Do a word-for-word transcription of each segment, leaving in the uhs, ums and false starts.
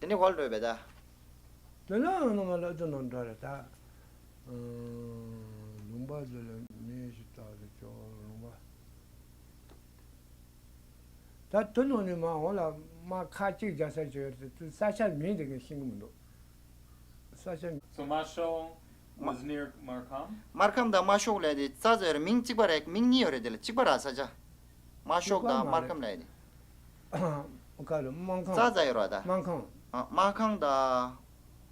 དེ་ནས་ག་ལ་འགྲོ་བས་ད། དེ་ནས་ཨ་ནི་ང་ལ་ཨ་ཙི་ནང་འགྲོ་རེད་ད། ཨ། ལུང་པ་འདི་ལ་མི་ཞིག་བཏགས་ཏེ་ཅོག་ལུང་པ། ད་དེ་ནང་ནས་མར་འོང་ལ་མར་ཁ་གཅིག་རྒྱག་ས་ཅིག་ཡོད་རེད་དེ། ས་ཆ་མིང་དེ་ག་ཤེས་ཀྱི་མི་འདུག་ས་ཆ། So Mashong was near Markham? མར་ཁམ་དང་མ་ཤོག་ལབ་དེ་རྩ་རྩ་ཡོད་རེད། མིང་གཅིག་པ་རེད། མིང་གཉིས་ཡོད་རེད། དེ་ལ་གཅིག་པ་ར་ས་ཆ། མ་ཤོག་དང་མར་ཁམ་ལབ་དེ། ག་རེ་སྨར་ཁམས། རྩ་རྩ་ཡོད་ར་ད། སྨར་ཁམས། ཨ། མར་ཁམ་དང་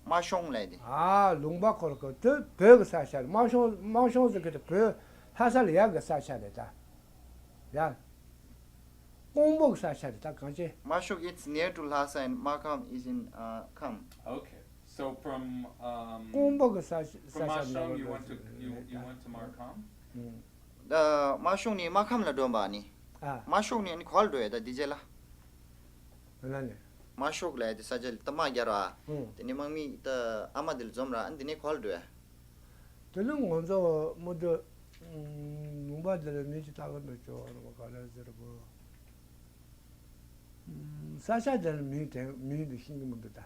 མ་ཤོང་ལབ་དེ། ཨ། ལུང་པ་ཁོ་ར་ཁོ་དེ་བོད་ཀྱི་ས་ཆ་རེད། མ་ཤོང་མ་ཤོང་ཟེར་གི་དེ་བོད་ལྷ་ས་ལ་ཡག་གི་ས་ཆ་རེད་ད། ཡ། ཀོང་པོ་གི་ས་ཆ་རེད་ད་གང་ཅི། མ་ཤོག is near to Lhasa and Markham is in, uh, Kham. Okay. So from, um, ཀོང་པོ་གི་ས་ས་from ཆ་Mashong, you went to, you, you went to Markham? ཨུམ། ད་མ་ཤོག་ནས་མ་ཁམས་ལ་འགྲོ་བ་ནི། ཨ། མ་ཤོག་ནས་ནི་ག་ལ་འགྲོ་ཡ་ད་འདི་རྗེས་ལ། ཨ་ན་ནི། མ་ཤོག་ལ་ཡ་དེ་ས་ཆ་ལ་ད་མ་རྒྱ་ར། ཨུམ། དེ་ནས་དམག་མི་ད་ཨ་མ་དེ་ལ་འཛོམས་ར། ཨ་འདི་ནས་ག་ལ་འགྲོ་ཡ། དེ་ནས་ང་ཚོ་མུ་མཐུད། ཨུམ། ལུང་པ་འདི་ལ་མི་ཅིག་ལྟ་གི་འདུག་ཅོག་ལ་ག་ལ་ཟེར་བོ། ས་ཆ་དེ་ལ་མིང་དེ་མིང་དེ་ཤེས་ཀྱི་མི་འདུག་ད།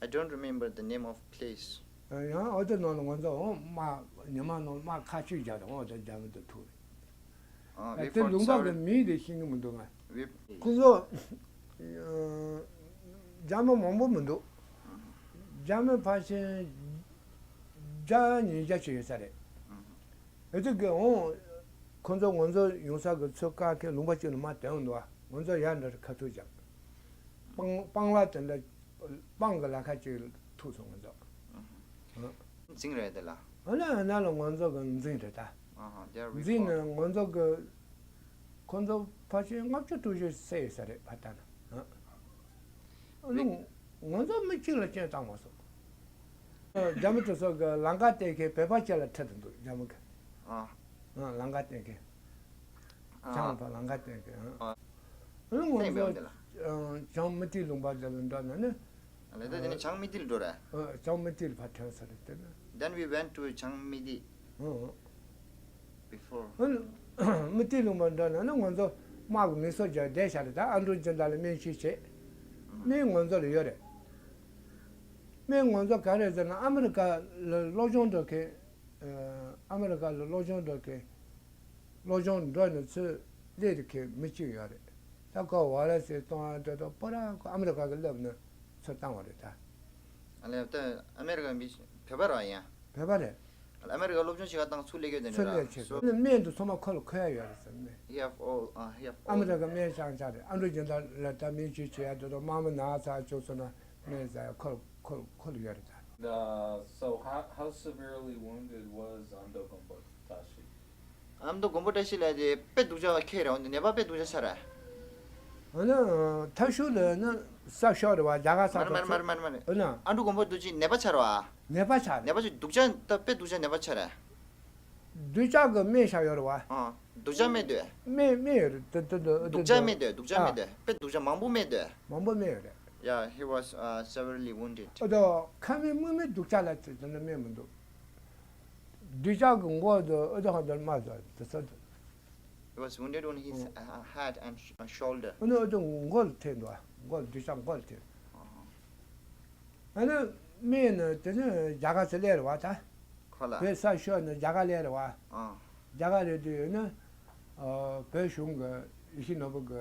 I don't remember the name of place. ཡང་ཨོ་དེ་ནང་ལ་ང་ཚོ་འོང་དམག་ཉི་མ་ནང་དམག་ཁ་ཤས་རྒྱག་དང་འོ་དེ་རྒྱ་མི་དེ་ཐུག་རེད། ཨ། དེ་ལུང་པ་གི་མིང་དེ་ཤེས་ཀྱི་མི་འདུག་ང་། ཁོ་ཚོ་རྒྱ་མི་མང་པོ་མི་འདུག་རྒྱ་མི་ཕལ་ཆེར་བརྒྱ་ཉིས་བརྒྱ་ཅིག་ཡོད་ས་རེད། ཨེ་ཙི་གི་འོང་། ཁོ་ཚོ་ང་ཚོ་ཡོང་ས་གི་ཚོད་དཀའ་ཁེ་ལུང་པ་གཅིག་ནས་མར་དོན་འདུག་ང་ཚོ་ཡར་འདྲ་ཁ་ཐུག་བརྒྱབ། སྤང་སྤང་ལ་དེ་འདྲ་སྤང་གི་ལ་ཁ་ཅིག་ཐུག་སོང་ང་ཚོ། འཛིང་རེད་དེ་ལ། ཨ་ནི་ཨ་ན་ལ་ང་ཚོ་གི་འཛིང་རེད་ད། འཛིང་ནི་ང་ཚོ་གི་ཁོ་ཚོ་ཕལ་ཆེར་ལྔ་བཅུ་དྲུག་ཅུ་བསད་ཡོད་ས་རེད་ཕ་ད་ན། ཨ་ནི་ང་ཚོ་མི་གཅིག་ལ་རྐྱེན་བཏང་མ་སོང་། རྒྱ་མི་དེ་ཚོ་གི་ལམ་ཁ་བསྟན་མཁན་བོད་པ་ཅིག་ལ་ཁྲིད་དུ་འདུག་རྒྱ་མི་གི། ཨ། ཨ། ལམ་ཁ་བསྟན་མཁན། ཨ། བྱང་བ་ལམ་ཁ་བསྟན་མཁན། ཨ། ཨ། ཨ་ནི་ང་ཚོ་བྱང་མི་ཏི་ལུང་པ་དེ་ལ་འགྲོ་ན་ནི། ཨ་ལས་ད་དེ་ནི་བྱང་མི་ཏི་ལ་འགྲོ་རེད། ཨ། བྱང་མི་ཏི་ལ་ཕར་ཐོན་ས་རེད་དེ་ནི། Then we went to Changmiti. ཨ། Before. མི་ཏི་ལུང་པ་འགྲོ་ན་ནི་ང་ཚོ་དམག་གི་མི་གསོ་རྒྱག་བསྡད་བཞག་རེད། ད་ཨ་འབྲུག་སྦྱིན་བདག་ལ་སྨན་བཅོས་བྱེད། སྨན་ང་ཚོ་ལ་ཡོད་རེད། སྨན་ང་ཚོ་ག་རེ་ཟེར་ན་ཨ་མི་རི་ཀ་ལ་སློབ་སྦྱོང་འགྲོ་མཁན། ཨ་མི་རི་ཀ་ལ་སློབ་སྦྱོང་འགྲོ་མཁན། སློབ་སྦྱོང་འགྲོ་ནས་ཚུར་སླེབས་ཡོད་མཁན་མི་གཅིག་ཡོད་རེད། ད་ཁོ་ཝ་ལ་སི་གཏོང་ཡ་འགྲོ་དུས་པོ་ར་ཁོ་ཨ་མི་རི་ཀ་གི་སླེབས་ནས་ཚུར་བཏང་བ་རེད་ད། ཨ་ལས་ད་ཨ་མི་རི་ཀ་མི་བོད་པ་རེད་ཡ། བོད་པ་རེད། ཨ་མི་རི་ཀ་སློབ་སྦྱོང་བྱེད་ག་བཏང་ཚུར་སླེབས་ཡོད་དེ་འདྲ་ར། ཚུར་སླེབས་བྱས་སོ། སྨན་དེ་ཚང་མ་ཁོ་ལ་འཁོར་ཡ་ཡོད་རེད་ཟེར་ནས། He have all, uh, he have all. ཨ་མི་རི་ཀ་སྨན་བྱང་ཆ་རེད། ཨ་འབྲུག་སྦྱིན་བདག་ལ་ད་སྨན་བཅོས་བྱེད་ཡ་འགྲོ་དུས་དམག་མི་ན་ཚ་བཅུག་སོང་ན་སྨན་ཟ་ཡ་ཁོ་ཁོ་ཁོ་ལ་ཡོད་རེད་ད། Uh, so how, how severely wounded was Amdo Gombo Tashi? ཨ་མདོ་མགོན་པོ་བཀྲ་ཤིས་ལགས་དེ་དཔེ་སྡུག་ཅག་ཁེལ་རེད། འོན་ཏེ་ནད་པ་དཔེ་སྡུག་ཅག་ཆགས་རེད། འོ་ན་ཐབས་ཤུགས་ལ་ནི་ས་ཤོར་རེད་བ། རྒྱ་གར་ས་མར་མར་མར་མར་མར། འོ་ན་ཨ་འབྲུག་མགོན་པོ་རྡོ་རྗེ་ནད་པ་ཆགས་རེད་བ། ནད་པ་ཆགས་རེད། ནད་པ་ཆགས་སྡུག་ཅག་ད་དཔེ་སྡུག་ཅག་ནད་པ་ཆགས་རེད། སྡུག་ཅག་གི་སྨན་ཤ་ཡོད་རེད་བ། ཨ། སྡུག་ཅག་སྨན་དུས། སྨན་སྨན་ཡོད་རེད་དེ་དེ་དེ། སྡུག་ཅག་སྨན་དུས། སྡུག་ཅག་སྨན་དུས། དཔེ་སྡུག་ཅག་མང་པོ་སྨན་དུས། མང་པོ་སྨན་ཡོད་རེད། Yeah, he was, uh, severely wounded. ཨོ་དོ་ཁ་མི་མུ་མི་སྡུག་ཅག་ལ་དེ་དེ་འདྲ་སྨན་མི་འདུག་སྡུག་ཅག་གི་མགོ་དེ་ཨོ་དོ་ཧ་དེ་མ་ཟ་དེ་ཚོ་དེ། He was wounded on his, uh, head and sh- uh, shoulder. ཨོ་ནི་ཨོ་དོ་མགོ་ལ་ཐེབས་འདུག་མགོ་ལ་སྡུག་ཅག་མགོ་ལ་ཐེབས། ཨ་ནི་སྨན་ནི་དེ་ནི་རྒྱ་གར་ཚོ་སླེབས་རེད་བ་ད། ཁོ་ལ། བོད་ས་ཤོར་ནས་རྒྱ་གར་སླེབས་རེད་བ། ཨ། རྒྱ་གར་སླེབས་དུས་ཡོད་ན། ཨ། བོད་གཞུང་གི་ཡེ་ཤེས་ནོར་བུ་གི་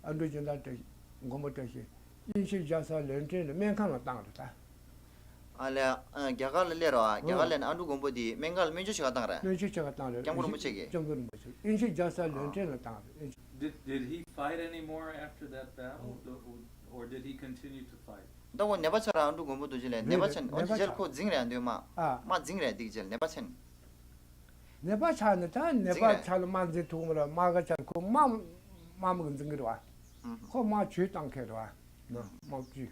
ཨ་འབྲུག་སྦྱིན་བདག་བཀྲ་མགོན་པོ་བཀྲ་ཤིས་དབྱིན་ཇི་རྒྱལ་ས་ལོན་ཀྲིན་ལ་སྨན་ཁང་ལ་བཏང་རེད་ད། ཨ་ལས། ཨ། རྒྱ་གར་ལ་སླེབས་རེད་བ། རྒྱ་གར་སླེབས་ནས་ཨ་འབྲུག་མགོན་པོ་དེ་སྨན་ཁང་ལ་སྨན་བཅོས་བྱེད་ག་བཏང་རེད། སྨན་བཅོས་བྱེད་ག་བཏང་རེད། སྐྱབས་མགོན་རིན་པོ་ཆེ་གིས། སྐྱབས་མགོན་རིན་པོ་ཆེ་དབྱིན་ཇི་རྒྱལ་ས་ལོན་ཀྲིན་ལ་བཏང་རེད། Did, did he fight anymore after that battle? Or did he continue to fight? ད་ཁོ་ནད་པ་ཆགས་ར་ཨ་འབྲུག་མགོན་པོ་རྡོ་རྗེ་ལགས་ནད་པ་ཆགས་ནས། འོ་དེ་རྗེས་ལ་ཁོ་འཛིང་རེད་འདུག་མ། ཨ། མ་འཛིང་རེད་དེ་རྗེས་ལ་ནད་པ་ཆགས་ནས། ནད་པ་ཆགས་ནས་ད་ནད་པ་ཆགས་ལ་མ་འཛིང་ཐུབ་མ་རེད། མ་ག་ཆགས་ཁོ་མ་མ་མ་གི་འཛིང་གི་རེད་བ། ཁོ་མ་བྱུས་བཏང་མཁན་རེད་བ། ན་མ་བྱུས།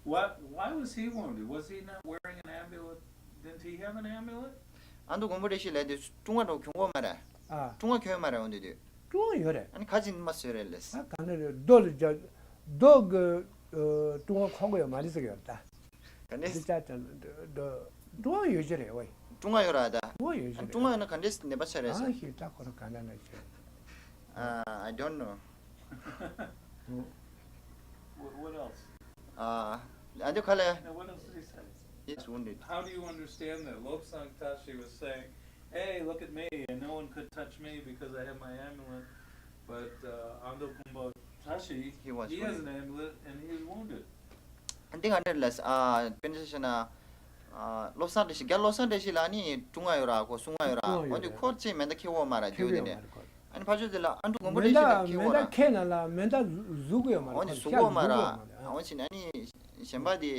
Why, why was he wounded? Was he not wearing an amulet? Didn't he have an amulet? ཨ་འབྲུག་མགོན་པོ་བཀྲ་ཤིས་ལགས་དེ་ཀྲུང་ཧྭ་འགྲོ་གྱོན་གོ་མ་རེད། ཨ། ཀྲུང་ཧྭ་གྱོན་མ་རེད་འོ་དེ་དུས། ཀྲུང་ཧྭ་ཡོད་རེད། ཨ་ནི་ག་ཅིག་མ་བཟོས་རེད་ལས། ཨ་ག་ནས་རེད། རྡོ་ལ་རྒྱ་རྡོ་གི་ཨ་ཀྲུང་ཧྭ་ཁོག་གི་ཡོད་མ་རེད་ཟེར་གི་ཡོད་རེད་ད། ག་ནས། འདི་ཅག་ཀྲུང་ཧྭ་ཡོད་ཀྱི་རེད་ཝེ། ཀྲུང་ཧྭ་ཡོད་རེད་ད། ཀྲུང་ཧྭ་ཡོད་ཀྱི་རེད། ཀྲུང་ཧྭ་ཡོད་ན་ག་འདྲས་ནད་པ་ཆགས་རེད་ཟེར། ཨ་ཤི་ད་ཁོ་རང་ག་འདྲ་ན་ཤི། Uh, I don't know. What, what else? Uh, ཨ་འདི་ག་ལས། Now, what else did he say? He's wounded. How do you understand that? Lobsang Tashi was saying, "Hey, look at me, and no one could touch me because I have my amulet." But uh, Ando Kumbo Tashi, He was he has wounded. An amulet, and he is wounded. ཨ་འདི་ག་འདྲ་ལ་ཨ་པེན་ཤ་ན་ཨ་བློ་བཟང་བཀྲ་ཤིས། རྒྱ་བློ་བཟང་བཀྲ་ཤིས་ལ་ནི་དྲུང་ང་ཡོད་ར། ཁོ་སྲུང་ང་ཡོད་ར། སྲུང་ང་ཡོད་འོ་འདི་ར། ཁོ་ཅིག་མེ་མདའ་ཁྱེར་ཡོད་མ་ར། ཁྱེར་རྒྱུ་དེ་ཡོད་མ་ནས་རེད་ཁོ། ཨ་ནི་ཕར་ཕྱོགས་དེ་ལ་ཨ་འབྲུག་མགོན་པོ་མེ་བཀྲ་ཤིས་མདའ་ལ་ཁྱེར་མེ་ཡོད་མདའ་ར། ཁྱེར་ན་ལ་མེ་མདའ་ཟུག་གི་ཡོད་མ་རེད་འོ་འདི་ཁོ། ཟུག་ཤ་གོ་མ་ཟུག་ར། གི་ཡོད་མ་རེད། འོ་ཅི་ནས་ཨ་ནི་གཞན་པ་དེ་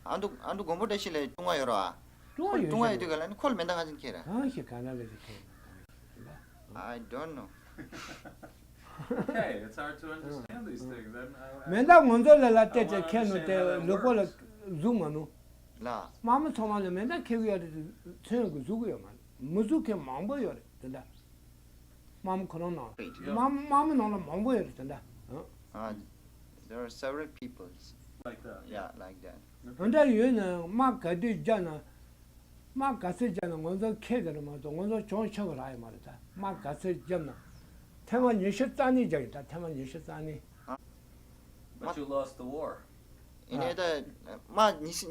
ཨ་འབྲུག་ཨ་འབྲུག་མགོན་པོ་བཀྲ་ཤིས་ལ་དྲུང་ང་ཡོད་ར། ཀྲུང་ཁོ་ཡོད་དྲུང་ང་ཤི་ཡོད་དུས་ག་ལ་ནི་ཁོ་ལ་མེ་མདའ་གང་ཅིན་ཁྱེར་ར། གང་ཞིག་ག་ན་ལ་ཞིག་ཁྱེར་ན། I don't know. Okay, it's hard to understand these things. I'm, I, I, မེ་མདའ་ང་ཚོ་ལ་ལ་བལྟས་ཏེ་ཁྱེར་ནོ་དེ་ལུག་པོ་ལ་ཟུག་མ་ནུ། ལ། དམག་མི་ཚང་མ་ལ་མེ་མདའ་ཁྱེར་གི་ཡོད་རེད། ཚོན་གི་ཟུག་གི་ཡོད་མ་རེད། མི་ཟུག་མཁན་མང་པོ་ཡོད་རེད་དེ་འདྲ། དམག་མི་ཁོ་རང་ནང་། དམག་མི་དམག་མི་ནང་ལ་མང་པོ་ཡོད་རེད་དེ་འདྲ། Uh, there are several peoples. Like that. Yeah, like that. དེ་འདྲ་ཡོད་ན་དམག་ག་དུས་རྒྱབ་ན། དམག་ག་ཚོད་རྒྱབ་ན་ང་ཚོ་ཁེ་གི་རེད་མ་གཏོགས་ང་ཚོ་གྱོང་ཆེ་བ་རག་ཡོད་མ་རེད་ད། དམག་ག་ཚོད་རྒྱབ་ན། ཐེངས་མ་ཉི་ཤུ་རྩ་གཉིས་རྒྱབ་ཡིན་ད། ཐེངས་མ་ཉི་ཤུ་རྩ་གཉིས། But you lost the war. ཡིན་ནའི་ད་དམག་ཉི་ཤུ་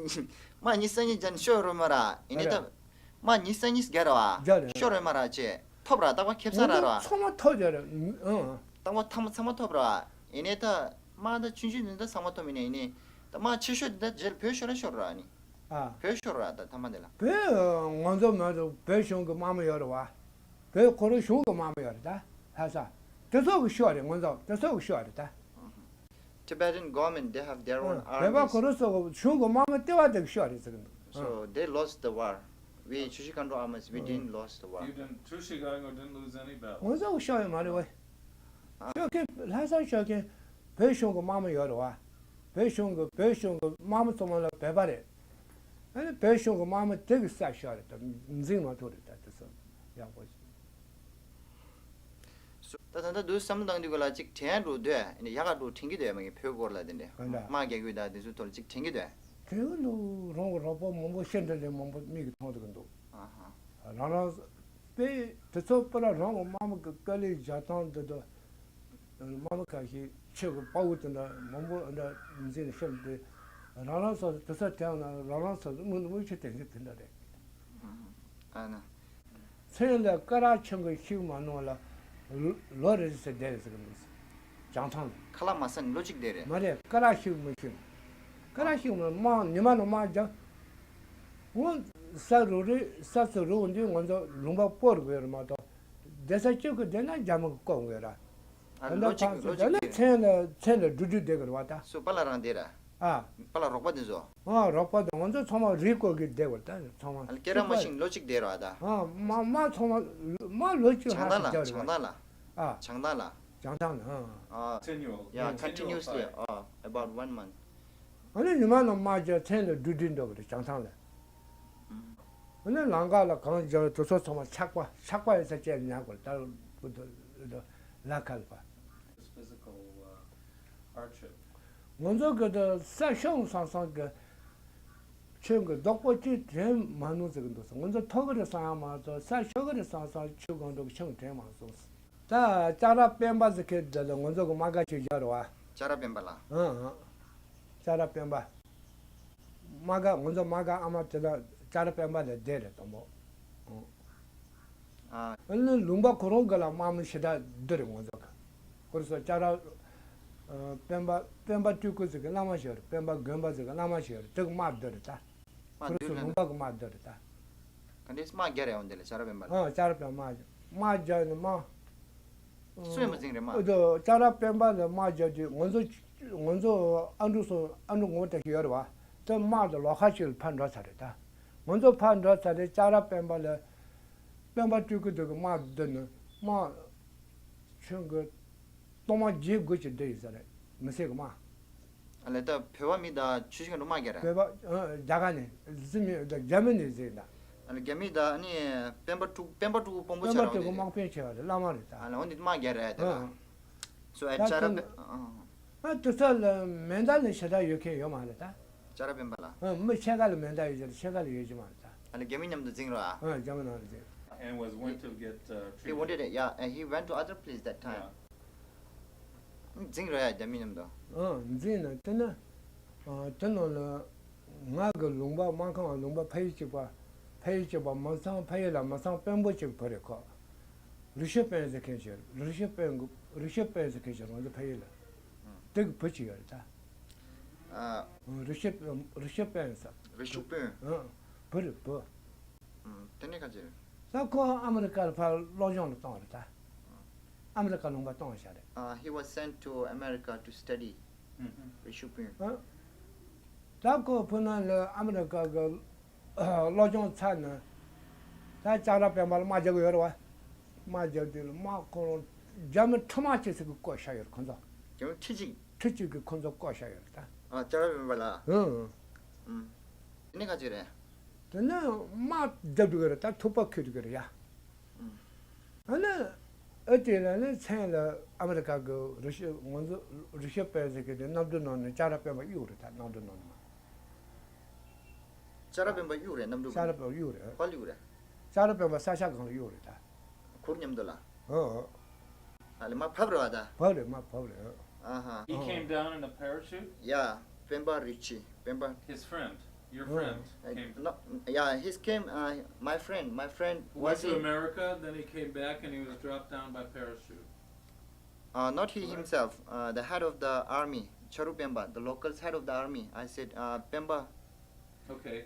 དམག་ཉི་ཤུ་རྩ་གཉིས་རྒྱབ་ན་ཤོར་རེད་མ་ར། ཡིན་ནའི་ད་དམག་ཉི་ཤུ་རྩ་གཉིས་རྒྱབ་ར་བ། རྒྱབ་རེད། ཤོར་རེད་མ་ར་ཅེ། ཐོབ་ར་རྟག་པ་ཁེབས་ས་ར་ར་བ། ཚང་མ་ཐོབ་རྒྱབ་རེད། ཨང་། རྟག་པ་ཐ་མ་ཚང་མ་ཐོབ་ར་བ། ཡིན་ནའི་ད་དམག་ད་ཆུང་ཆུང་ནི་ད་ཚང་མ་ཐོབ་མིན་ནའི་ཡིན་ནའི་ད་དམག་ཆེ་ཤོས་དེ་ད་རྗེས་ལ་བོད་ཤོར་ར་ཤོར་ར་ནི། ཨ། བོད་ཤོར་ར་ད་ཐ་མ་དེ་ལ། བོད་ང་ཚོ་མ་གཏོགས་བོད་གཞུང་གི་དམག་མི་ཡོད་རེད་བ། བོད་ཁོ་རང་གཞུང་གི་དམག་མི་ཡོད་རེད་ད། ལྷ་ས། དེ་ཚོ་གི་ཤོར་རེད། ང་ཚོ་དེ་ཚོ་གི་ཤོར་རེད་ད། Tibetan government, they have their own བོད་པ་ཁོ་armies. རང་ཚོ་གི་གཞུང་གི་དམག་མི་ལྟེ་བ་དེ་གི་ཤོར་རེད་ཟེར་གི་འདུག So they lost the war. We Chushi Khandro armies, we didn't lost the war. You didn't. Tushigango didn't lose any battle. ང་ཚོ་གི་ཤོར་ཡོད་མ་རེད་བས། ཤོར་མཁན་ལྷ་ས་ཤོར་མཁན་བོད་གཞུང་གི་དམག་མི་ཡོད་རེད་བ། བོད་གཞུང་གི་བོད་གཞུང་གི་དམག་མི་ཚང་མ་ལ་བོད་པ་རེད། ཨ་ནི་བོད་གཞུང་གི་དམག་མི་དེ་གི་ས་ཤོར་རེད་ད། འཛིང་མ་ཐུབ་རེད་ད། དེ་ཚོ་ཡག་པོ་ཞིག་ད་ད་ལྟ་དུས་བསམ་བློ་བཏང་དུས་ག་ལ་ཅིག་དྲན་འགྲོ་དུས་ཡག་ག་འགྲོ་དྲན་གྱི་འདུག་མ་གི་བོད་སྐོར་ལ་དེ་འདྲ། ག་འདྲ། དམག་རྒྱག་ཡུལ་དང་དེ་ཚོའི་ཐོག་ལ་ཅིག་དྲན་གྱི་འདུག་དྲན་གྱི་འདུག་རང་གི་རོགས་པ་མང་པོ་ཤི་འདྲ་འདྲ་མང་པོ་མིག་གིས་མཐོང་འདུག་གི་འདུག་ཨ་ཧ། རང་རང་། དཔེ་དེ་ཚོ་པུ་ར་རང་གི་དམག་མི་གི་དཀའ་ལས་བཞག་སྟངས་འདི་དང་། དམག་མི་ཁ་ཤས་ཆོས་ཀྱི་དཔའ་བོ་དེ་འདྲ་མང་པོ་འདྲ་འཛིན་ནས་ཤོར་ཏེ། རང་རང་སོ་སོ་དེ་ཚོ་དྲན་ན་རང་རང་སོ་སོ་དམིགས་དམིགས་ཆུ་དེ་འདྲ་དེ་འདྲ་རེད། ཨ་ན། མཚན་ལ་སྐ་རགས་ཆུང་གི་ཤིག་མ་ནོར་ལ། ལོ་རེ་ཟེར་བསྡད་རེད་ཟེར་གི་འདུག་བྱང་ཐང་ལ། ཁ་ལག་མ་ཟ་ནས་ལོ་གཅིག་བསྡད་རེད། མ་རེད། སྐ་རགས་ཤིག་མི་ཤིག་སྐ་རགས་ཤིག་མི་དམག་ཉི་མ་ནང་དམག་རྒྱག་འོ། ས་རུ་རི་ས་ཚོ་རུ་འདི་ང་ཚོ་ལུང་པ་སྤོ་རུ་དགོས་རེད་མ་གཏོགས། བསྡད་ས་གཅིག་གི་བསྡད་ན་རྒྱ་མི་གི་བཀོག་དགོས་ར། ཨ། ད་ལོ་ལྟ་གཅིག་ཁང་ལོ་ཚོ་དེ་གཅིག་ལ་བསྡད་རེད། མཚན་ལ་མཚན་ལ་འགྲོ་འགྲུལ་བསྡད་དགོས་རེད་བ་ད། སུ་པ་ལ་རང་བསྡད་ར། ཨ། པ་ལ་རོགས་པ་དེ་ཚོ། ཨ། རོགས་པ་དང་ང་ཚོ་ཚང་མ་རི་བཀོག་གི་བསྡད་དགོས་རེད་ད་ཚང་མ། ཨ་ལ་སྐེ་རགས་མ་ཤིང་ལོ་གཅིག་བསྡད་ར་བ་ད། ཨ། མ་མ་ཚང་མ་མ་ལོ་གཅིག་ལྷག་བྱང་ཐང་ལ། ཙམ་རྒྱག་རེད་བ། བྱང་ཐང་ལ། ཨ། བྱང་ཐང་ལ། བྱང་ཐང་ལ། ཨ། ཨ། Continual. Yeah, Continual continuously. fire. Oh, about one month. ཨ་ནི་ཉི་མ་ནང་དམག་རྒྱག་མཚན་ལ་འགྲུལ་འགྲུལ་འགྲོ་གི་རེད་བྱང་ཐང་ལ། ཨ་ནི་ལམ་ཁ་ལ་གངས་རྒྱག་དེ་ཚོ་ཚང་མ་ཆག་པ་ཆག་པ་ཡོད་ས་བཅད་ཉར་དགོས་ད་བུ་དུ་ལ་ཁ་ལ་པ། Physical uh, hardship. ང་ཚོ་གི་དེ་ས་ཤོང་སང་སང་གི་ཆོས་གི་རྡོག་པོ་གཅིག་དྲན་མ་ནུས་ཟེར་གི་འདུག་ང་ཚོ་ཐོག་གི་རེད་སང་ཡང་མ་ཚོ་ས་ཤོག་གི་རེད་སང་སང་ཆོས་གང་འགྲོ་གི་ཆང་དྲན་མ་སོང་། ད་ལྕགས་ར་སྤེན་པ་ཟེར་མཁན་དེ་ལ་ང་ཚོ་གི་དམག་སྒར་ཅིག་བཞག་རེད་བ། ལྕགས་ར་སྤེན་པ་ལ། ཨང་ཨང་། ལྕགས་ར་སྤེན་པ། དམག་སྒར་ང་ཚོ་དམག་སྒར་ཨ་མ་དེ་ལ་ལྕགས་ར་སྤེན་པ་ལ་བསྡད་རེད་དང་པོ། ཨང་། ཨ། ཨ་ནི་ལུང་པ་ཁོ་རང་གི་ལ་དམག་མི་ཞེ་དྲག་བསྡུ་རེད་ང་ཚོ་གི། ཁོ་རེ་སོ་ལྕགས་ར། ཨ། སྤེན་པ་སྤེན་པ་སྤྲུལ་སྐུ་ཟེར་གི་བླ་མ་ཞིག་རེད། སྤེན་པ་དགོན་པ་ཟེར་གི་བླ་མ་ཞིག་རེད། དེ་གི་དམག་བསྡུ་རེད་ད། ཁོ་རེ་སོ་ལུང་པ་གི་དམག་བསྡུ་རེད་ད། ག་འདྲས་དམག་རྒྱག་རེད་འོང་དེ་ལ་ལྕགས་ར་སྤེན་པ་ལ། ཨ། ལྕགས་ར་སྤེན་པ་དམག་རྒྱག་ནི་དམག་སུ་ཡང་མ་འཛིང་རེད་མ། ཨོ་དོ་ལྕགས་ར་སྤེན་པ་ལ་དམག་རྒྱག་དུས་ང་ཚོ་ང་ཚོ་ཨ་འབྲུག་སོ་ཨ་འབྲུག་ངོ་བོ་ལྟ་ཞིག་ཡོད་རེད་བ། དེ་དམག་དེ་ལོགས་ཁ་ཅིག་ལ་ཕར་འགྲོ་ཚར་རེད་ད། ང་ཚོ་ཕར་འགྲོ་ཚར་རེད་ལྕགས་ར་སྤེན་པ་ལ། སྤེན་པ་སྤྲུལ་སྐུ་དེ་གི་དམག་བསྡུ་ནི་དམག་ཆུང་གི་གཏོང་མ་བརྒྱད་དགུ་ཅིག་བསྡུ་ཡོད་ས་རེད་མི་སེར་གི་དམག་ཨ་ལས་ད་བོད་པ་མི་དང་ཆུ་ཤིང་འགྲོ་དམག་རྒྱག་རེད། བོད་པ་ཨ་རྒྱ་གར་ནས་ཟི་མི་ད་རྒྱ་མི་ནས་ཟི་ད། ཨ་ལས་རྒྱ་མི་དང་ཨ་ནི་སྤེན་པ་སྤྲུལ་སྤེན་པ་སྤྲུལ་སྐུ་དཔོན་པོ་ཆགས་རེད་འོང་དེ་དེ། དམག་དཔོན་ཆེ་བ་རེད་བླ་མ་རེད་ད། ཨ་ལས་འོང་དེ་དམག་རྒྱག་རེད་དེ་ལ། ཨ། སོ་ཨ་ད་ལྕགས་ར་དེ་སྤེན་ཨ། ཨ་དེ་ཚོ་ལ་མེ་མདའ་ལ་ཞེ་དྲག་ཡོད་མཁན་ཡོད་མ་རེད་ད། ལྕགས་ར་སྤེན་པ་ལ། ཨ་མི་ཕྱེད་ཀ་ལ་མེ་མདའ་ཡོད་ཀྱི་རེད་ཕྱེད་ཀ་ལ་ཡོད་ཀྱི་མ་རེད་ད། ཨ་ལས་རྒྱ་མི་མཉམ་དུ་འཛིང་རོགས་ཨ། ཨ་རྒྱ་མི་ནང་ལ་འཛིང་། And was went to get uh, He wanted treatment. it, yeah, and he went to other place that time. Yeah. འཛིང་རོགས་ཡ་རྒྱ་མི་མཉམ་དུ། ཨ་འཛིང་ན་དེ་ན། ཨ། དེ་ནང་ལ་ང་གི་ལུང་པ། སྨར་ཁམས་ལུང་པ་ཕ་ཡུལ་གཅིག་པ། ཕ་ཡུལ་གཅིག་པ་མ་ཚང་། ཕ་ཡུལ་ལ་མ་ཚང་དཔོན་པོ་གཅིག་བུ་རེད་ཁོ། རི་ཤུ་དཔོན་ཟེར་མཁན་ཞིག་རི་ཤུ་དཔོན་གྱི། རི་ཤུ་དཔོན་ཟེར་མཁན་ཞིག་ང་ཚོ་ཕ་ཡུལ་ལ། དེ་གི་བུ་གཅིག་ཡོད་རེད་ད། ཨ། རི་ཤུ། རི་ཤུ་དཔོན་ཟེར། རི་ཤུ་དཔོན། ཨ། བུ་རེད་བུ། ཨ། དེ་ནས་ག་ཅི་རེད། ད་ཁོ་ཨ་མི་རི་ཀར་ཕར་སློབ་སྦྱོང་ལ་གཏོང་བ་རེད་ད། ཨ་མི་རི་ཀ་ལུང་པ་གཏོང་བ་ཞིག་རེད། Uh, he was sent to America to study. རི་ཤུ་དཔོན། ཨ། ད་ཁོ་ཕུ་ན་ལ་ཨ་མི་རི་ཀ་གི་སློབ་སྦྱོང་ཚར་ནས། ད་ལྕགས་ར་དཔོན་པ་ལ་དམག་རྒྱག་གི་ཡོད་རེད་བ། དམག་རྒྱག་དུས་ལ་དམག་ཁོ་རང་རྒྱ་མི་ཁྲི་དམག་ཅིག་ཟེར་གི་བསྐོ་བཞག་ཡོད་རེད་ཁོ་ཚོ། རྒྱ་མི་ཁྲི་གཅིག་ཁྲི་གཅིག་གི་ཁོ་ཚོ་བསྐོ་བཞག་ཡོད་རེད་ད། ཨ། ལྕགས་ར་དཔོན་པ་ལ། ཨང་། ཨང་། དེ་ནས་ག་ཅི་རེད། དེ་ནས་དམག་རྒྱབ་འགྲོ་གི་རེད་ད། ཐུག་པ་འཁྱེར་འགྲོ་གི་རེད་ཡ། ཨ་ནི་ཨ་དེ་ལ་ནི་མཚན་ལ་ཨ་མི་རི་ཀ་གི་རི་ཤུ། ང་ཚོ་རི་ཤུ་དཔོན་ཟེར་གི་དེ་གནམ་གྲུ་ནང་ནས་ལྕགས་ར་དཔོན་པ་གཡུག་རེད་ད། གནམ་གྲུ་ནང་ནས་མ། ལྕགས་ར་དཔོན་པ་གཡུག་རེད། གནམ་གྲུ། ལྕགས་ར་དཔོན་པ་གཡུག་རེད། ཕར་གཡུག་རེད། ལྕགས་ར་དཔོན་པ་ས་ཆ་སྒང་ལ་གཡུག་རེད་ད། གུར་མཉམ་དུ་ལ། ཨོ། ཨ་ལེ། མར་བབས་རེད་བ་ད། བབས་རེད། མར་བབས་རེད། Uh-huh. He came down in a parachute? Yeah, Pemba Richi, Pemba. His friend, your friend, uh, came. No, yeah, he's came. Uh, my friend, my friend went to America, then he came back and he was dropped down by parachute. Uh, not he himself. Uh, the head of the army, Charu Pemba, the local head of the army. I said, uh, Pemba. Okay.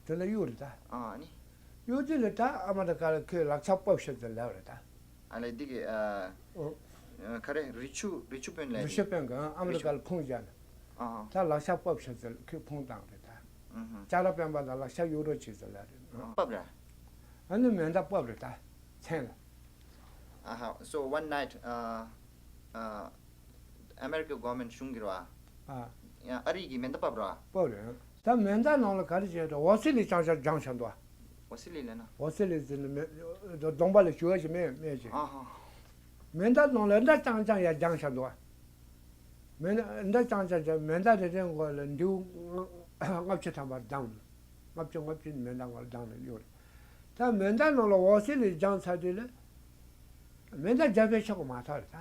དེ་ལ་གཡུག་རེད་ད། ཨ་ནི། གཡུག་དུས་ལ་ད་ཨ་མ་ད་ག་ལ་ཁོས་ལག་ཆ་ཕབ་ཤོག་ཟེར་ལབ་རེད་ད། ཨ་ལེ། འདི་གི། ཨ། ཨོ། ཨ། ག་རེ། རི་ཆུ། རི་ཆུ་དཔོན་ལ། རི་ཆུ་དཔོན་གྱིས་ཨ་མི་རི་ཀ་ལ་ཕུང་བཞག་ནས། ཨ། ད་ལག་ཆ་ཕབ་ཤོག་ཟེར་ཁོས་ཕུང་བཏང་རེད་ད། ཨུ་ཧུ། ལྕགས་ར་དཔོན་པ་ལ་ལག་ཆ་གཡུག་རོགས་བྱེད་ཟེར་ལབ་རེད། ཨ། ཕབ་རེད། ཨ་ནི་མེ་མདའ་ཕབ་རེད་ད། མཚན་ལ། Uh-huh. So one night, uh, uh, American government གཞུང་གིས་རེད་བ། ཨ། ཡང་ཨ་རི་གིས་མེ་མདའ་ཕབ་རེད་བ། ཕབ་རེད། ད་མེ་མདའ་ནང་ལ་ག་རེ་བྱས་འདུག་འོ་སི་ལི་ལྕང་སྐྱ་སྦྱངས་བཞག་འདུག་འོ་སི་ལི་ལབ་ན། འོ་སི་ལི་ཟེར་ནི་མེ། གདོང་པ་ལ་བྱུག་ཡ་ཞིག་མེད། མེད་ཅིང་། ཨ་ཧ། མེ་མདའ་ནང་ལ་མེ་མདའ་རྐྱང་རྐྱང་ཡར་སྦྱངས་བཞག་འདུག་མེ་མདའ་རྐྱང་རྐྱང་རྐྱང་། མེ་མདའ་རེ་རེའི་མགོ་ལ་མདེའུ་ལྔ་བཅུ་ཐམ་པ་བསྡམས། ལྔ་བཅུ་ལྔ་བཅུ་མེ་མདའ་མགོ་ལ་བསྡམས་ནས་གཡུག་རེད། ད་མེ་མདའ་ནང་ལ་འོ་སི་ལི་སྦྱངས་ཚར་དུས་ལ། མེ་མདའ་རྒྱབ་པའི་ཆོག་གི་མ་ཐག་རེད་ད།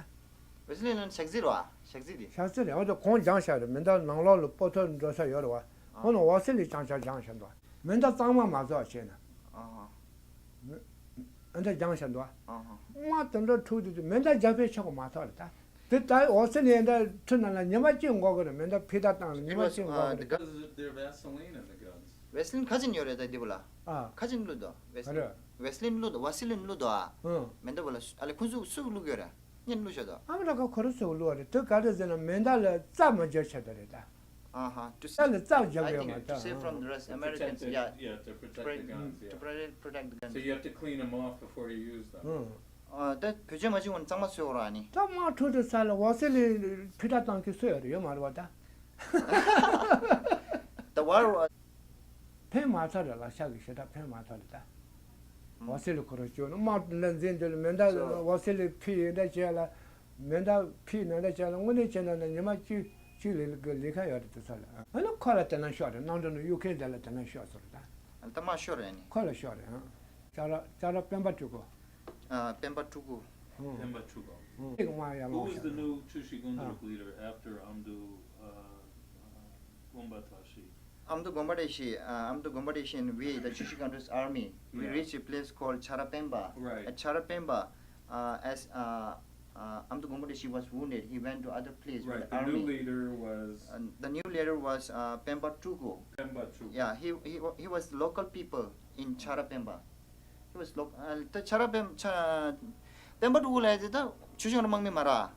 འོ་སི་ལི་ལབ་ན་ཞག་རྩི་རེད་བ། ཞག་རྩི་དེ། ཞག་རྩི་རེད། འོ་ད་གོང་སྦྱངས་བཞག་རེད། མེ་མདའ་ནང་ལོགས་ལ་སྤོ་ཐོ་འགྲོ་ས་ཡོད་རེད་བ། ཨ། ཁོ་ནི་འོ་སི་ལི་རྐྱང་རྐྱང་སྦྱངས་བཞག་འདུག་མེ་མདའ་གཙང་མ་མ་བཟོ་བ་བྱས་ན། ཨ་ཧ། མེ་མདའ་སྦྱངས་བཞག་འདུག་ཨ་ཧ། དམག་དེ་འདྲ་འཁྲུག་དུས་དུས་མེ་མདའ་རྒྱབ་པའི་ཆོག་གི་མ་ཐག་རེད་ད། དེ་ལྟར་འོ་སི་ལི་ཡ་འདྲ་ཁྲི་ནང་ལ་ཉི་མ་གཅིག་འགོར་གི་རེད། མེ་མདའ་ཕུད་རྟགས་བཏང་ནས་ཉི་མ་གཅིག་འགོར་གི་རེད། Because their Vaseline in the guns. ཝེ་སི་ལིན་ག་ཅིག་ཡོད་རེད་ད་འདི་བོ་ལ། ཨ། ག་ཅིག་བླུགས་འདུག་ཝེ་སི་ལིན། ག་རེ། ཝེ་སི་ལིན་བླུགས་འདུག་ཝ་སི་ལིན་བླུགས་འདུག་ཨ། ཨ། མེ་མདའ་བོ་ལ་སུ། ཨ་ལེ། ཁོང་ཚོས་སུས་བླུགས་ཡོད་རེད། སྔོན་བླུགས་བཞག་འདུག་ཨ་མི་རི་ཀ་ཁོ་རང་ཚོས་བླུགས་པ་རེད། དེ་ག་རེ་ཟེར་ན་མེ་མདའ་ལ་རྩ་མ་འཇོག་བྱས་པ་རེད་ད། Uh-huh. To རྩ་ལ་རྩ་འཇོག་I ཡོད་མ་think to རེད་ད། save from the rust, Americans, yeah. To protect the, yeah, to protect the guns, yeah. To protect, protect the guns. So you have to clean them off before you use them. ཨ། ཨ། ད་བེད་སྤྱོད་མ་བྱེད་གོང་གཙང་མ་བཟོས་ཡོད་རེད་ཨ་ནི། ད་དམག་འཁྲུག་དུས་ས་ལ་འོ་སི་ལི་ཕུད་རྟགས་བཏང་གི་བཟོས་ཡོད་རེད། ཡོད་མ་རེད་བ་ད། The war was ཕན་མ་ཐག་རེད། ལག་ཆ་གི་ཞེ་དྲག་ཕན་མ་ཐག་རེད་ད། འོ་སི་ལི་ཁོ་རང་བཅོས་ནས་དམག་འདྲ་འཛིང་དུས་ལ་མེ་མདའ། So འོ་སི་ལི་ཕུད་ཡིན་འདྲ་བྱས་ལ། མེ་མདའ་ཕུད་ནང་འདྲ་བྱས་ལ་དངོས་གནས་བྱས་ན་ད་ཉི་མ་བཅུ་བཅུ་ལས་ཀ་ལས་ཀ་ཡོད་རེད་དེ་ཚོ་ལ། ཨ་ནི་ཁོ་ལ་དེ་ན་ཤོག་རེད། གནམ་གྲུ་ནང་གཡུག་མཁན་དེ་ལ་དེ་ན་ཤོག་ཟེར་རེད་ད། ཨ། ད་དམག་ཤོར་རེད་ཨ་ནི། ཁོ་ལ་ཤོག་རེད་ཨ། ལྕགས་ར་ལྕགས་ར་སྤེན་པ་སྤྲུལ་སྐུ། ཨ། སྤེན་པ་སྤྲུལ་སྐུ། ཨ། སྤེན་པ་སྤྲུལ་སྐུ། ཨ། དམག་ཡར་ལངས། Who was the new Chushi Gundruk leader after Amdu, uh, uh, Gombateshi? Amdu Gombateshi, uh, Amdu Gombateshi and we, the Chushi Gundruk's army, we, yeah, reached a place called Charapemba. Right. At Charapemba, uh, as, uh, uh, Amdu Gombateshi was wounded, he went to other place with, right, the army. New leader was, uh, the new leader was, uh, Pemba Tugu. Pemba Tugu. Yeah, he, he, wa- he was local people in Charapemba. He was loc- uh, the Charapem- Cha- སྤེན་པ་སྤྲུལ་སྐུ་ལབ་ཡ་དེ་ད་ཆོས་སྐྱོང་ར་དམག་མི་མ་རེད།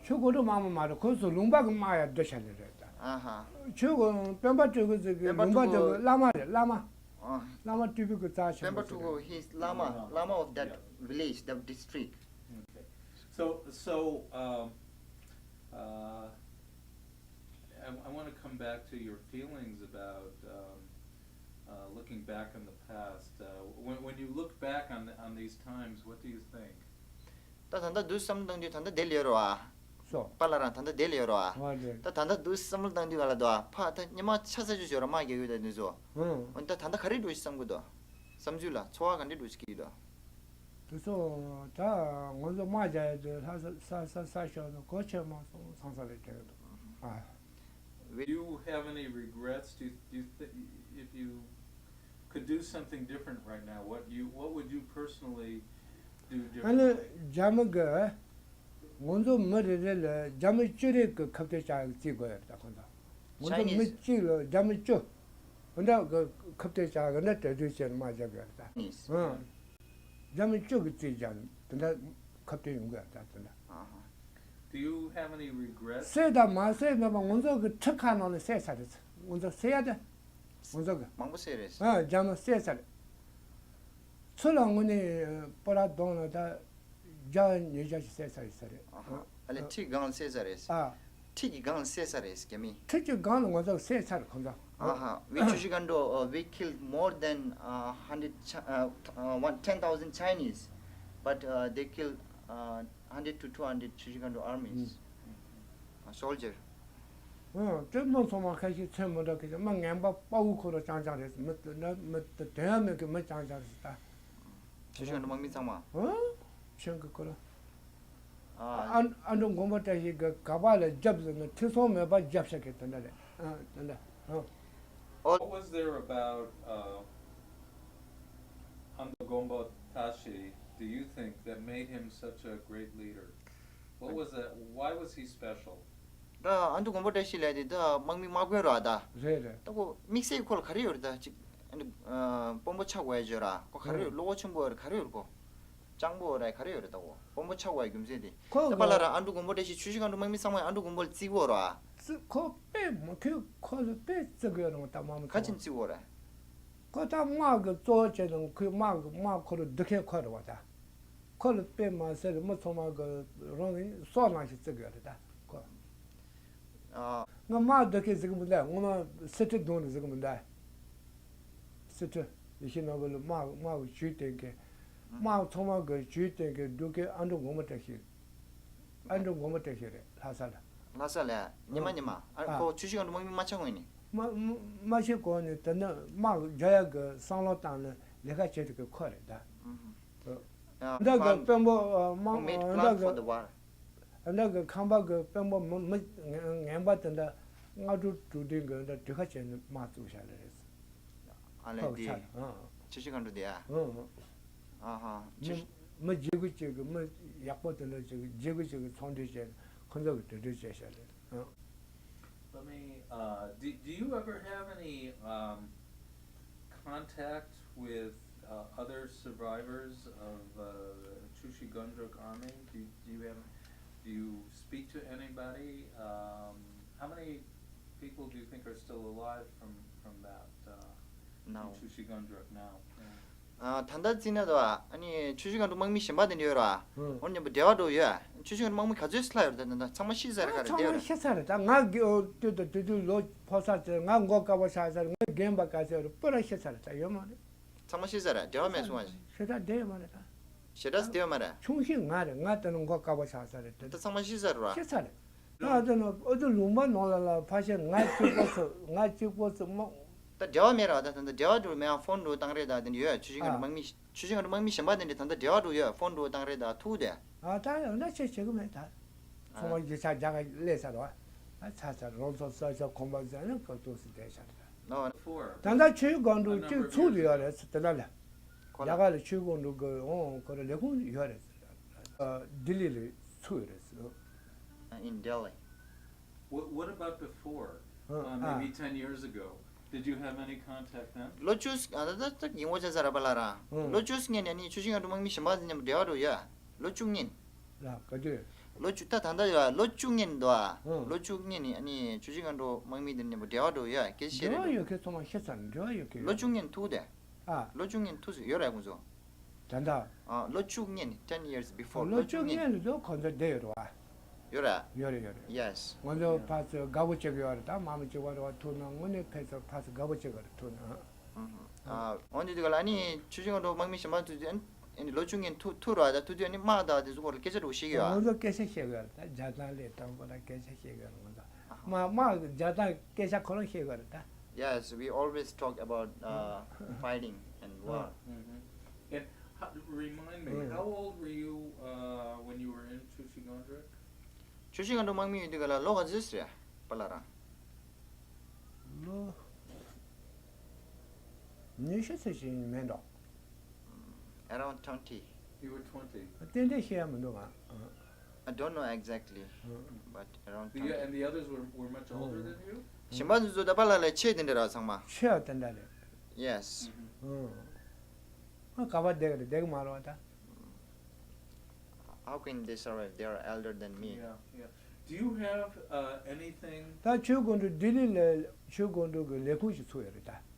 ཆོས་སྐྱོང་ར་དམག་མི་མ་རེད། ཁོ་ཚོ་ལུང་པ་གི་དམག་ཡར་བསྡུ་བྱས་ནི་རེད་ད། ཨ་ཧ། ཆོས་སྐྱོང་སྤེན་པ་སྤྲུལ་སྐུ་ཚོ་གི་སྤེན་པ་ལུང་པ་དེ་སྤྲུལ་སྐུ་བླ་མ་རེད། བླ་མ། ཨ། བླ་མ་སྤྲུལ་སྐུ་གི་རྩ་ཆེན་པོ་ཚོ་རེད། སྤེན་པ་སྤྲུལ་སྐུ། He's Lama, Lama of that village, that district. Okay. So, so, um, uh, I, I want to come back to your feelings about, um, uh, looking back on the past. Uh, when, when you look back on, on these times, what do you think? ད་ད་ལྟ་དུས་བསམ་བློ་བཏང་དུས་ད་ལྟ་བསྡད་ལ་ཡོད་རེད་བ། སོ། པཱ་ལགས་རང་ད་ལྟ་བསྡད་ལ་ཡོད་རེད་བ། ཨོ་ལེ། ད་ད་ལྟ་དུས་བསམ་བློ་བཏང་དུས་ག་ལ་འདུག་བ། ཕ་ད་སྔོན་མ་ཆ་ཚ་ཅིག་ཡོད་རེད། དམག་རྒྱག་ཡུལ་དང་དེ་ཚོ། ཨང་། འོན་ད་ད་ལྟ་ག་རེ་འགྲོ་ཞིག་བསམ་གི་འདུག་བསམ་ཚུལ་ལ་ཚོར་བ་ག་འདྲ་འགྲོ་ཞིག་གི་ཡོད་འདུག་དེ་ཚོ་ད་ང་ཚོ་དམག་རྒྱག་ཡ་དེ་ལྷ་ས་ས་ས་ས་ཤོར་ནས་གོ་ཆོད་མ་སོང་། ཚང་ས་རེ་དྲན་གི་འདུག་ཨ། Do you have any regrets? Do you, do you th- if you could do something different right now, what you what would you personally do ཨ་ནི་differently? རྒྱ་མི་གི་ང་ཚོ་མི་རེ་རེ་ལ་རྒྱ་མི་བཅུ་རེ་གི་ཁ་གཏད་བཅག་རྩིས་དགོས་ཡོད་ད་ཁོང་ཚོ། ང་ཚོ་མི་Chinese. གཅིག་ལ་རྒྱ་མི་བཅུ་འདྲ་གི་ཁ་གཏད་བཅག་གི་འདྲ་གྲོས་བསྡུར་བྱས་ནས་མ་བཞག་གི་ཡོད་ད། Chinese. ཨང་། རྒྱ་མི་བཅུ་གི་རྩིས་བརྒྱབ་དེ་འདྲ་ཁ་གཏད་ཡོང་གི་ཡོད་ད་དེ་འདྲ། Uh-huh. Do you have any regrets? སྲིད་དང་མ་སྲིད་མེད་པ་ང་ཚོ་གི་ཁྲི་ཁ་ནང་ལ་བསད་ཚར་རེད། ང་ཚོ་བསད་ཡ་དེ་ང་ཚོ་གི་མང་པོ་བསད་རེད། ཨ་རྒྱ་མི་བསད་ཚར་རེད། ཚུར་ལ་དངོས་གནས་སྤོ་ར་གདོང་ལ་ད་བརྒྱ་ཉིས་བརྒྱ་ཞིག་བསད་ཚར་ཡོད་ས་རེད། Uh-huh. ཨ་ལས་ཁྲི་སྒང་ལ་བསད་ཚར་རེད། ཨ་ཁྲི་གི་སྒང་ལ་བསད་ཚར་རེད་རྒྱ་མི། ཁྲི་གི་སྒང་ལ་ང་ཚོ་བསད་ཚར་ཁོང་ཚོ། Uh-huh. We Chushi Gangdro, uh, we killed more than uh, hundred Chi- uh, t- uh, one ten thousand Chinese, but uh, they killed uh, hundred to two hundred Chushi Gangdro armies, uh, soldier. ཨོ་དེ་མི་ཚང་མ་ཁ་ཤས་མཚན་མི་འདྲ་ཁ་ཤས་མི་ངན་པ་དཔའ་བོ་ཁོ་རང་རྐྱང་རྐྱང་རེད། མི་དེ་འདྲ་མི་དེ་དོན་ཡ་མེད་གི་མི་རྐྱང་རྐྱང་རེད་ད། Chushi Gangdro དམག་མི་ཚང་མ། ཨོ་ཆེན་གི་ཁོ་རང་ཨ་ཨ་འགྲོ་མགོན་པོ་བཀྲ་ཤིས་གི་ག་པ་ལ་རྒྱབ་ཟེར་ན་ཁྲི་སྲོང་མེད་པ་རྒྱབ་ཤག་གི་དེ་འདྲ་རེད། ཨ་དེ་འདྲ་ཨ། What was there about uh, Ando Gombo Tashi, do you think, that made him such a great leader? What was that? Why was he special? ད་ཨ་འདུ་མགོན་པོ་བཀྲ་ཤིས་ལགས་དེ་ད་དམག་མི་དམག་དཔོན་ར་ད། རེད་རེད། ད་ཁོ་དམིགས་བསལ་ཁོ་ལ་ག་རེ་ཡོད་རེད་ད་ཅིག་ཨ་འདུ་དཔོན་པོ་ཆགས་དགོས་ཡ་བརྗོད་ར་ཁོ་ག་རེ་ཡོད། བློ་ཁོག་ཆེན་པོ་ཡོད་རེད། ག་རེ་ཡོད་རེད་ཁོ། སྤྱང་པོ་ར་ག་རེ་ཡོད་རེད་ད་ཁོ་དཔོན་པོ་ཆགས་དགོས་ཡ་རྒྱུ་མཚན་དེ། ཁོ་ད་པ་ལ་ར་ཨ་འདུ་མགོན་པོ་བཀྲ་ཤིས་ཆུ་བཞི་སྒང་དྲུག་དམག་མི་ཚང་མས་ཨ་འདུ་མགོན་པོ་ལ་བརྩི་གོ་ར། བརྩི་ཁོ་དཔེ་མ་ཁོས་ཁོ་ལ་དཔེ་བརྩི་དགོས་རུང་ད་དམག་མི་ག་ཚང་ཅིན་བརྩི་གོ་ར། ཁོ་ད་དམག་གི་གཙོ་བོ་བྱས་ནས་ཁོས་དམག་གི་དམག་ཁོ་རུ་སྡུད་མཁན་ཁོ་རེད་བ་ད། ཁོ་ལ་དཔེ་མ་ཟེར་མི་ཚང་མ་གི་རང་གི་སྲོག་ནང་བཞིན་བརྩི་དགོས་རེད་ད་ཁོ། ཨ། ང་དམག་སྡུད་མཁན་ཟེར་གི་མི་འདུག་ངོ་མ་སྲིད་ཁྲི་གདོང་ནས་ཟེར་གི་མི་འདུག་སྲིད་ཁྲི་ཡེ་ཤེས་ནོར་བུ་ལ་དམག་དམག་གི་ཇུས་བསྟན་མཁན། དམག་ཚང་མ་གི་ཇུས་བསྟན་མཁན་སྡུད་མཁན་ཨ་འབྲུག་མགོན་པོ་བཀྲ་ཤིས། ཨ་འབྲུག་མགོན་པོ་བཀྲ་ཤིས་རེད་ལྷ་ས་ལ། ལྷ་ས་ལ་ཉི་མ་ཨ། ཉི་མ་ཨ་ཨ། ཁོ་ཆུ་བཞི་སྒང་དྲུག་དམག་མི་མ་ཆགས་གོང་ནས། མ་མ་མ་ཤེས་གོང་ནས་དེ་ནི་དམག་རྒྱག་ཡག་གི་བསམ་བློ་བཏང་ནས་ལས་ཀ་བྱེད་ཐུབ་མཁན་ཁོ་རེད་ད། ཨུ་ཧུ། ཨ། འདི་གི་དཔོན་པོ་ཨ་དམག who made འདི plan གི for the war. འདི་གི་ཁམས་པ་གི་དཔོན་པོ་མི་མི་ངན་པ་དེ་འདྲ་སྔ་དྲོ་དྲུག་དྲུག་གི་འདྲ་གྲོས་ཁ་བྱས་ནས་དམག་བཙུགས་བཞག་ལེ་རེད། ཨ་ལས་ཁོ་དེ་ཆགས་ཨ། ཆུ་བཞི་སྒང་དྲུག་དེ་ཨ། ཨ་ཨ། ཨ་ཧ། ཆུ་མི་བཞི་མི་བརྗེ་པོ་གཅིག་གི་མི་ཡག་པོ་དེ་འདྲ་གཅིག་བརྗེ་པོ་གཅིག་གི་ཚོང་འབྲེལ་བྱས་ནས་ཁོ་ཚོ་གི་གྲོས་གྲོས་བྱས་བཞག་ལེ་རེད་ཨ། Let me, uh, do, do you ever have any um, contact with uh, other survivors of uh, Chushi Gundruk army? Do, do you have, do you speak to anybody? Um, how many people do you think are still alive from, from that uh, in Now. Chushi Gundruk now? Yeah. ཨ། ད་ལྟ་བརྩིས་ན་དོ། ཨ་ནི་ཆུ་བཞི་སྒང་དྲུག་དམག་མི་གཞན་པ་དེ་འདྲ་ཡོད་ར། ཨང་། འོ་མཉམ་པོ་འབྲེལ་བ་འགྲོ་ཡོད། ཆུ་བཞི་སྒང་དྲུག་དམག་མི་ག་ཚོད་ལྷག་ཡོད་རེད་ད། ད་ད་ཚང་མ་ཤི་ཚར་རེད་ག་རེ། ཚང་བསྡད་ཡོད་མ་རེད། ཤི་ཚར་རེད་ད། ང་དགེ་ཨོ་དུས་དང་དུས་དུས་ལོ་ཕོ་ས་ཚར། ང་མགོ་དཀར་པོ་ཆགས་ཚར། ང་རྒན་པ་ག་ཚོད་རེད་པུ་ར་ཤི་ཚར་རེད་ད། ཡོད་མ་རེད། ཚང་མ་ཤི་ཚར་རེད། འབྲེལ་བ་མེད་སོང་བ། ཞེ་དྲག་བསྡད་ཡོད་མ་རེད་ད། ཞེ་དྲག་བསྡད་ཡོད་མ་རེད། ཆུང་ཤོས་ང་རེད། ང་དེ་ནི་མགོ་དཀར་པོ་ཆགས་ཚར་རེད་དེ། ད་ཚང་མ་ཤི་ཚར་རེད་ར། ཤི་ཚར་རེད། ང་དེ་ནི་ཨ་ཏི་ལུང་པ་ནང་ལ་ལ་ཕ་ཤེ་ང་གཅིག་པོ་ཚོ་ང་གཅིག་པོ་ཚོ་མ། ད་འབྲེལ་བ་མེད་ར། ད་ད་ད་འབྲེལ་བ་འགྲོ་མེད་ཨ། ཕོན་འགྲོ་བཏང་རེད་ད། དེ་འདྲ་ཡོད། ཆུ་བཞི་སྒང་དྲུག་དམག་མི་ཆུ་བཞི་སྒང་དྲུག་དམག་མི་གཞན་པ་དེ་འདྲ་ད་ད་འབྲེལ་བ་འགྲོ་ཡོད། ཕོན་འགྲོ་བཏང་རེད་ད། ཐུག་དེ། ཨ་ད་ཡང་ད་ཆེ་བྱེད་གི་མེད་ད། ཚོང་པ་རྒྱུ་ཆ་རྒྱ་གར་སླེབས་ཚར་བ། ཨ་ཚ་ཚ་རང་ཚོ་ས་ཆ་ཁོམ་པ་ཟ་ནི་ག་ཏོག་སི་བསྡད་ཤག་ད། ད་ད་ཆུ་བཞི་སྒང་དྲུག་གཅིག་ཚུགས་དེ་ཡོད་རེད་ཟེར་དེ་ལ་ལ། ཁོ་ལ། རྒྱ་གར་ལ་ཆུ་བཞི་སྒང་དྲུག་གི་ཨོང་ཁོ་ར་ལས་ཁུངས་ཡོད་རེད་ཟེར། ལྡི་ལི་ལ་ཚུགས་ཡོད་རེད་ཟེར། In Delhi. What, what about before? Uh, uh, maybe ten years ago. Did you have any contact then? ལོ་བཅུ་ཨ་ད་ད་ད་ཡིན་ངོ་ཅག་ས་ར་པ་ལ་ར། ལོ་བཅུ་སྔོན་ནས་ནི་ཆུ་བཞི་སྒང་དྲུག་དམག་མི་གཞན་པ་ཚོ་མཉམ་དུ་འབྲེལ་བ་འགྲོ་ཡ། ལོ་བཅུ་སྔོན། ལ་ག་དུས། ལོ་བཅུ་ད་ད་ད་ཡ་ལོ་བཅུ་སྔོན་དུ་ཨ། ལོ་བཅུ་སྔོན་ནི་ཨ་ནི་ཆུ་བཞི་སྒང་དྲུག་དམག་མི་དེ་མཉམ་དུ་འབྲེལ་བ་འགྲོ་ཡ་སྐད་ཆ་རེད། འབྲེལ་བ་ཡོད་མཁན་ཚང་མ་ཤི་ཚར་འབྲེལ་བ་ཡོད་མཁན་ལོ་བཅུ་སྔོན་ཐུག་དེ། ཨ། ལོ་བཅུ་སྔོན་ཐུག་ཡོད་རེད་ཁོང་ཚོ། ད་ལྟ། ཨ། ལོ་བཅུ་སྔོན། ten years before. ལོ་བཅུ་སྔོན་ལ་ཚོ་ཁོང་ཚོ་བསྡད་ཡོད་རེད་བ། ཡོད་རེད། ཡོད་རེད་ཡོད་རེད། Yes. ང་ཚོ་ཕར་ཚུར་དགའ་པོ་བྱེད་ཀྱི་ཡོད་རེད་ད། དམག་མི་གཅིག་པ་རེད་བ། ཐུག་ན་དངོས་གནས་ཕར་ཚུར་ཕར་ཚུར་དགའ་པོ་བྱེད་ཀྱི་རེད་ཐུག་ན། ཨ། འོན་ཏེ་དེ་ག་ལ་ནི་ཆུ་བཞི་སྒང་དྲུག་དམག་མི་གཞན་པ་ཚོ་ཨ་ནི་ལོ་བཅུ་སྔོན་ཐུག་ཐུག་རེད་བ། ད་ཐུག་དུས་ཨ་ནི་དམག་དང་དེ་ཚོ་སྐོར་ལ་སྐད་ཆ་འདྲ་བོ་བཤད་ཀྱི་ཡོད། ང་ཚོ་སྐད་ཆ་བཤད་ཀྱི་ཡོད་རེད་ད། རྒྱག་སྟངས་ལས་སྟངས་པོ་ལ་སྐད་ཆ་བཤད་ཀྱི་ཡོད་རེད་ང་ཚོ། དམག་དམག་རྒྱག་སྟངས་སྐད་ཆ་ཁོ་རང་བཤད་ཀྱི་ཡོད་རེད་ད། Yes, we always talk about uh, fighting and war. Mm-hmm. And how, remind me, how old were you uh, when you were in Chushigondruk? ཆུ་བཞི་སྒང་དྲུག་དམག་མི་ཡོད་དུས་ག་ལ་ལོ་ག་ཚོད་རེད་པ་ལ་རང་། ཉི་ཤུ་ཙམ་ཞིག་མེད་འགྲོ། Around twenty. You were twenty. ཏན་ཏན་ཤེས་ཡ་མི་འདུག་ང་། I don't know exactly, but around The, yeah, twenty. And the others were, were much older than you? གཞན་པ་ཚོ་ད་པཱ་ལགས་ལས་ཆེ་དེ་འདྲ་ར་ཚང་མ། ཆེ་བ་དེ་འདྲ་རེད། Yes. ཨང་། ཨ་ག་པར་བསྡད་ཀྱི་རེད། བསྡད་ཀྱི་མ་རེད་པ་ད། How can they survive? They are elder than me. Yeah, yeah. Do you have uh, anything? ད་ཆོས་སྒོར་འགྲོ་ལྡི་ལི་ལ་ཆོས་སྒོར་འགྲོ་གི་ལས་ཁུངས་ཤིག་ཚུགས་ཡོད་རེད་ད།